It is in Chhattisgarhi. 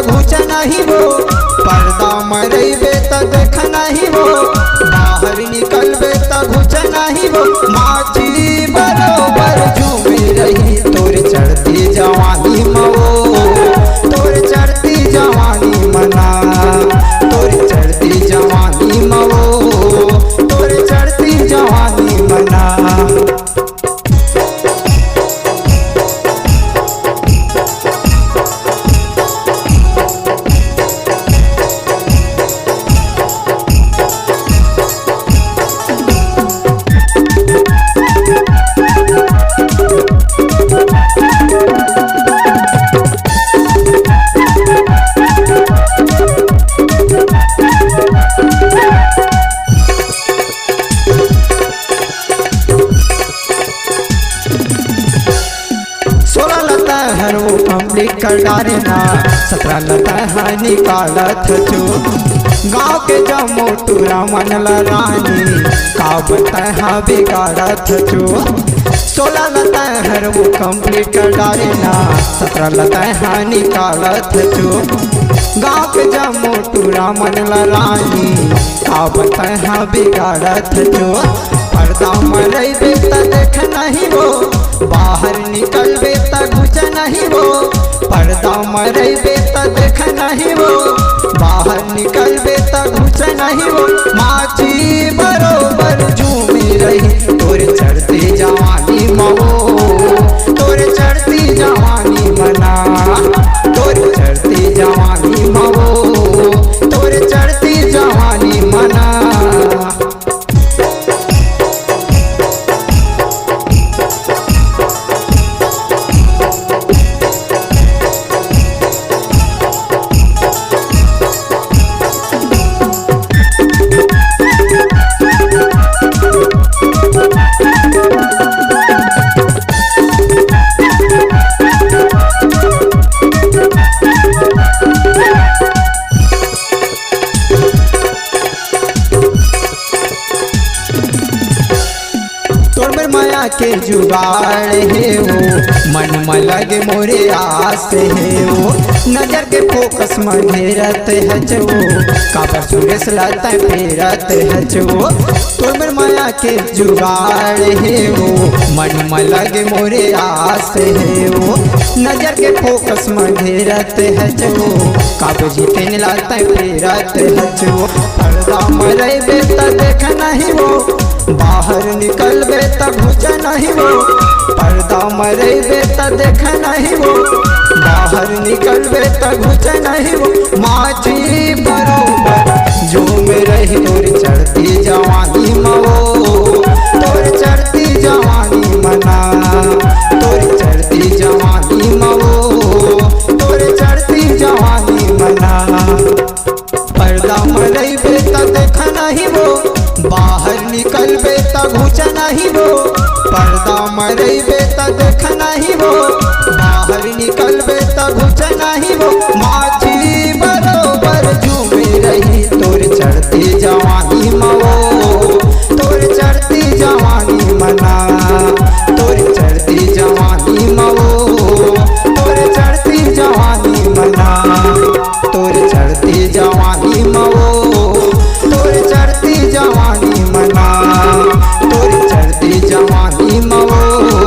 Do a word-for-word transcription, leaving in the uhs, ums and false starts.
घुच नहीं वो, पर्दा म रहिबे त देख नहीं वो, बाहर निकलबे त घुच नहीं वो। माची बरोबर झूमे रही तोर चढ़ती जवानी म वो, तोर चढ़ती जवानी म ना, तोर चढ़ती जवानी म वो, तोर चढ़ती जवानी म ना। सोलह ल तैं हर वो पब्लिक कर डारे ना, सत्रह ल तैं हा निकालत हचो गाँव के जम्मो टूरा मन ल रानी, का बताएं हा बिगाड़त हचो। सोलह ल तैं हर वो पब्लिक कर डारे ना, सत्रह ल तैं हा निकालत हचो गाँव के जम्मो टूरा मन ल रानी, का बताएं हा बिगाड़त हचो। पर्दा म रहिबे त देख नहीं वो, बाहर निकलबे त घुच नहीं वो। पर्दा म रहिबे त देख नहीं वो, बाहर निकलबे त घुच नहीं वो। माची बरोबर झूमे रही तोर चढ़ती जवानी म वो, तोर चढ़ती जवानी म ना, तोर चढ़ती जवानी म वो, तोर चढ़ती जवानी म ना। तोर बर मया के जुगाड़ हे वो, मन म लगे मोरे आस हे वो। नजर के फोकस म घेरत हच वो, काबर सुरेश ल तैं फेरत हच वो। तोर बर मया के जुगाड़ हे वो, मन म लगे मोरे आस हे वो। नजर के फोकस म घेरत हच वो, काबर जितेन ल तैं फेरत हच वो। पर्दा म रहिबे त देख नहीं वो, बाहर निकलबे त घुच नहीं वो। पर्दा म रहिबे त देख नहीं वो, बाहर निकलबे त घुच नहीं वो। माची बरोबर झूमे रही तोर चढ़ती जवानी म वो, तोर चढ़ती जवानी म ना, तोर चढ़ती जवानी म वो, तोर चढ़ती जवानी म ना। पर्दा म रहिबे त देख नहीं वो, बाहर निकलबे त घुच नहीं वो। पर्दा म रहिबे त देख नहीं वो, बाहर निकलबे त घुच नहीं वो। माची बरोबर झूमे रही तोर चढ़ती जवानी म वो, तोर चढ़ती जवानी म ना, तोर चढ़ती जवानी म वो, तोर चढ़ती जवानी म ना। तोर चढ़ती जवानी म वो, तोर चढ़ती जवानी म ना, तोर चढ़ती जवानी म वो,